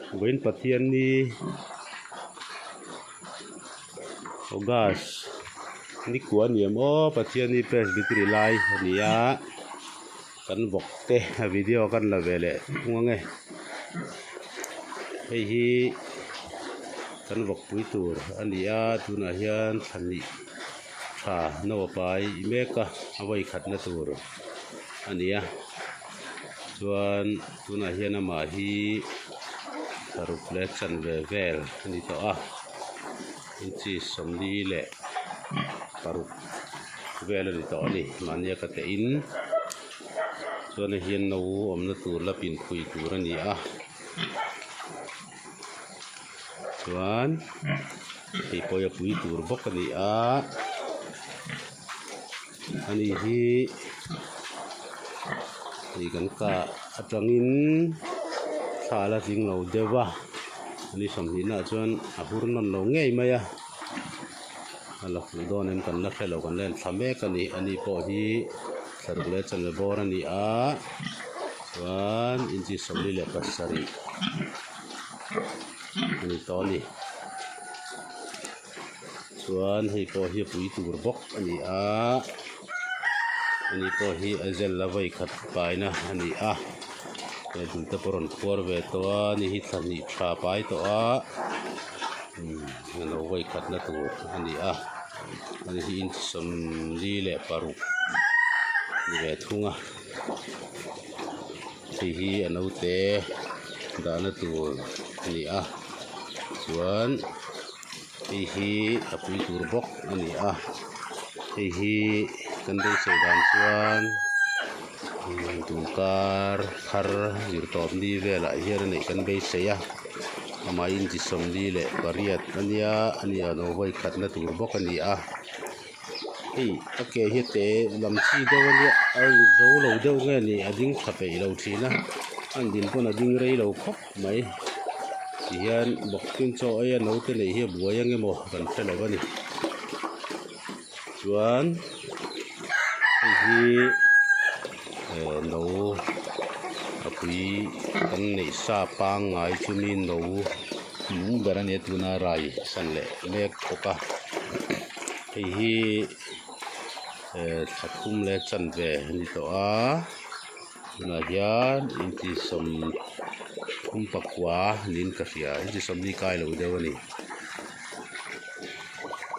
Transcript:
Vawiin Pathianni August ni kua ni em aw Pathianni Presbytery lai a ni a kan vawk te a video kan la ve leh thung ang e hei hi kan vawk pui tur a ni a tunah hian thla hnih tha no a pai mek a a vawi khatna tur a ni a chuan tunah hian amah hi paruk leh chanve vel a ni tawh a inchi sawmli leh paruk vel a ni tawh a ni mahnia ka teh in chuan hei hian no awmna tur la pin phui tur a ni a chuan hei pawh hi a pui tur bawk a ni a ani hi hei kan kah atangin thla a la tling lo deuh va ani sawmhnihna ah chuan a hur nawn lo ngei mai a a la fuh dawn em kan la hre lo kan la en thla mek a ni ani pawh hi thlaruk leh chanve bawr a ni a chuan inchi sawmli leh pasarih a ni tawh a ni. Chuan hei pawh hi a pui tur bawk a ni a ani pawh hi a zel a vawi khat paina a ni a he dul te pawh a rawn khuar ve tawh a ani hi thla hnih tha pai tawh a umm a lo vawi khat na tur a ni a ani hi inch sawmli leh paruk a ni ve thung a hei hi a naute dahna tur a ni a chuan. Hei hi a pui tur bawk a ni a hei hi kan beisei dan chuan tun kar thar zir tawp ni velah hian a neih kan beisei a amah inchi sawmli leh pariat a nia a ni a lo vawi khatna tur bawk a ni a hei a ke hi a te lam chi deuh a nia a zo lo deuh nge ni a ding tha peih lo thin a a din pawn a ding rei lo khawp. Mai tihian bawktin chaw ei a naute neih hi a buai ang emaw kan hre lo a ni chuan hei hi eh no a pui kan neih sa pangngai chumi no hmuh ber a nia tuna rai san leh mek bawk a hei hi eh thla thum leh chanve a ni tawh a. Tunah hian inti sawm thum pakua niin ka hria inti sawmli kai lo deuh a ni.